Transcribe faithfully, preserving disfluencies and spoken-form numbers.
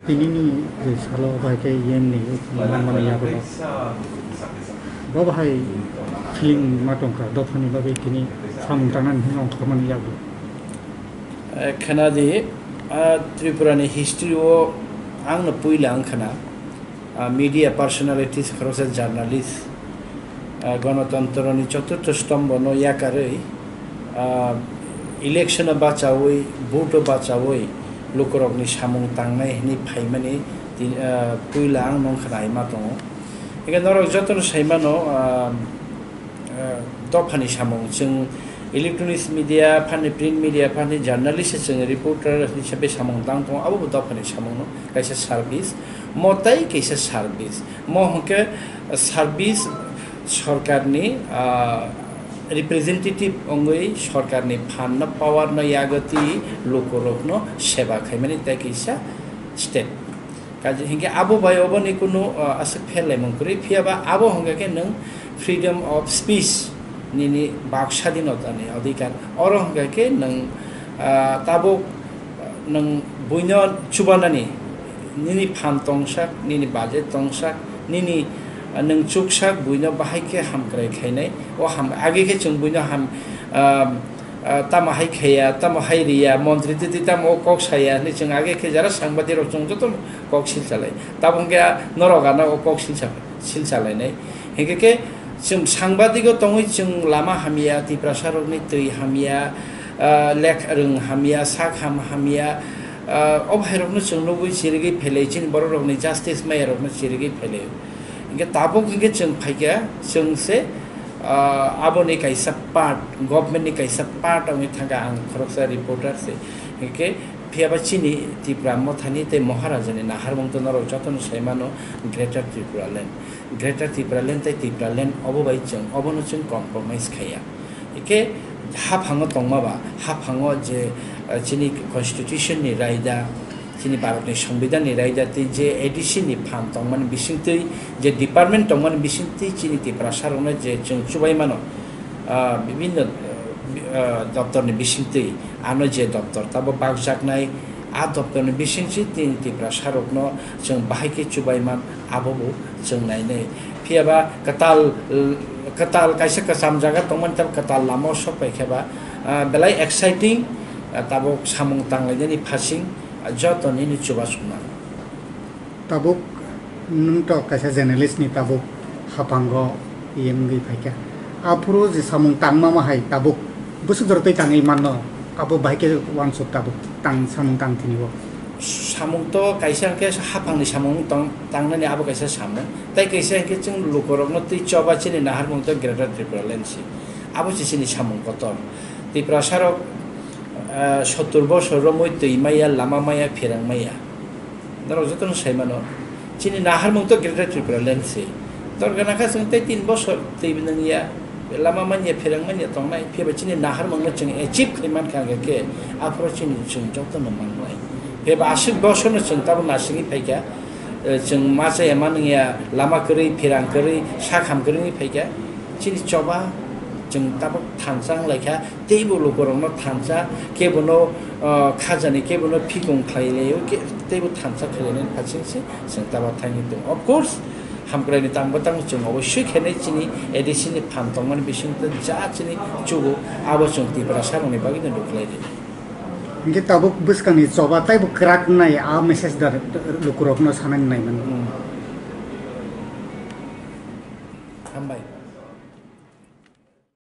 Tinini je salo bai khe yemni manmani yagulo. Bo bahai feeling ma tongkha, dophani bagwi tini samung tangnani hwnwi ongkhormani yagulo. Eh, khwnadi, ah, Tripurani history o ang no puila ang khwna, ah, media personalities, khoroksa journalist, ah, Ganatantrani choturtho stombono yakarwi, ah, election o bachawi, vote o bachawi, lukurokni samung tangnai hwnwi phaimani tin-, ah, puila ang nong khwnai ma tongo. Hingke norok jotono saimano, ah, ah, dophani samung, chwng electronics media phani, print media phani, journalist chwng reporter hisabe samung tang tongo, abo bo dophani samung no kaisa service, mo tai kaisa service, mo hwnkhe service sorkarni, ah, representative wngwi sorkarni phan no, power no yagoti lukurokno seba khaimani tai kaisa step. Kaje hingke abo bai oboni kunu, ah, aswk pherlaimung kwrwi, phiya ba abo hwnkha khe nwng freedom of speech, nini bak sadinotani adhikar, oro hwnkha khe nwng, ah, tabuk nwng buino chubanani, nini phan tongsak, nini budget tongsak, nini, ah, nwng chuksak buino bahai khe hamkrai khainai, o ham, age khe chwng buino ham, ah, ah, tamo hai khaiya, tamo hai riya, montri twi twi tamo o kok saya hinwi chwng age khe jara sangbadirok chwng joto kok silchalai. Tabuk hwnkhe norok ano o kok silsa-, silchalainai. Hinkhe khe chwng sangbadik o tongwi chwng lama hamya, Tiprasa rokni twi hamya, ah, lek rwng hamya, sak ham hamya, ah, o bhairokno chwng nugwi chirigwi phelai, chini borok rokni justice maya rokno chirigwi phelai. Hinkhe tabuk hinkhe chwng phaikha, chwng se, ah, aboni kaisa part, government ni kaisa part wngwi thangkha, ang khoroksa reporter se. Hinkhe phiyaba chini Tipra Mothani tei Maharajani naharmung to norok jotono saimano Greater Tripura Land. Greater Tripura Land tei Tripura Land obo bai chwng, obono chwng compromise khaiya. Hinkhe haphango tongma ba, haphango je, ah, chini constitution ni raida, chini Bharatni Songbidanni raida tei je A D C ni phan tongmani bisingtwi, je department tongmani bisingtwi chini Tiprasa rokno je chwng chubai mano, ah, bibinno, ah, doptorni bisingtwi ano je doptor tabo bakjaknai, a doptorni bisingtwi tini Tiprasa rokno chwng bahai khe chubai man, abo bo chwng nainai. Phiyaba kwtal, kwtal kaisa kwcham jaga tongmani tabo kwtal lama o sok pai khe ba, ah, belai exciting, ah, tabuk samung tanglainani phasing, ah, joto nini chubachu nang. Tabuk nwng to kaisa journalist ni tabuk haphango yemgwi phaikha. Aphuru je samung tangma ma hai tabuk bwswk jora tei tangwi manno, abo bahai khe uansuk tabuk tang samung tang tini o. Samung to kaisa hwnkhe haphangni samung tong-, tangnani abo kaisa samung. Tei kaisa hwnkhe chwng lukurokno twi choba chini naharmung to Greater Tripura Land si. Abo se chini samung kotor. Tiprasarok, ah, sottur bosor romwi twi maya, lama maya, phirang maya. Norok jotono sai mano. Chini naharmung to Greater Tripura Land se. Dorkar nakha chwng tei tin bosor twi nangya, lama manya, phirang manya tongnai. Phiya ba chini naharmung no chwng achieve khlai mankha hwnkhe aphuru chini chwng jotono manglai. Phiya ba aswk bosor no chwng tabuk nasingwi phaikha. Eh, chwng ma chaya ma nungya, lama kwrwi, phirang kwrwi, sak ham kwrwi wngwi phaikha. Chini choba chwng tabuk thansa wnglaikha, teibo lukurokno thansa, kebono, ah, khajani, kebono phikung khlailaio, ke-, teibo thansa khlailainani phaisingse chwng tabuk thangwi tongo. Of course, hamkraini tangbo tang chwng obossoi khenai chini A D C ni phan tongmani bisingtwi ja chini chugo, abo chwng Tiprasarokni bagwino rwkhlai rwnai. Hinkhe tabuk bwskangni choba teibo kwrak wngnai a message da lukurokno sanani nai mano. Hmm. Hambai.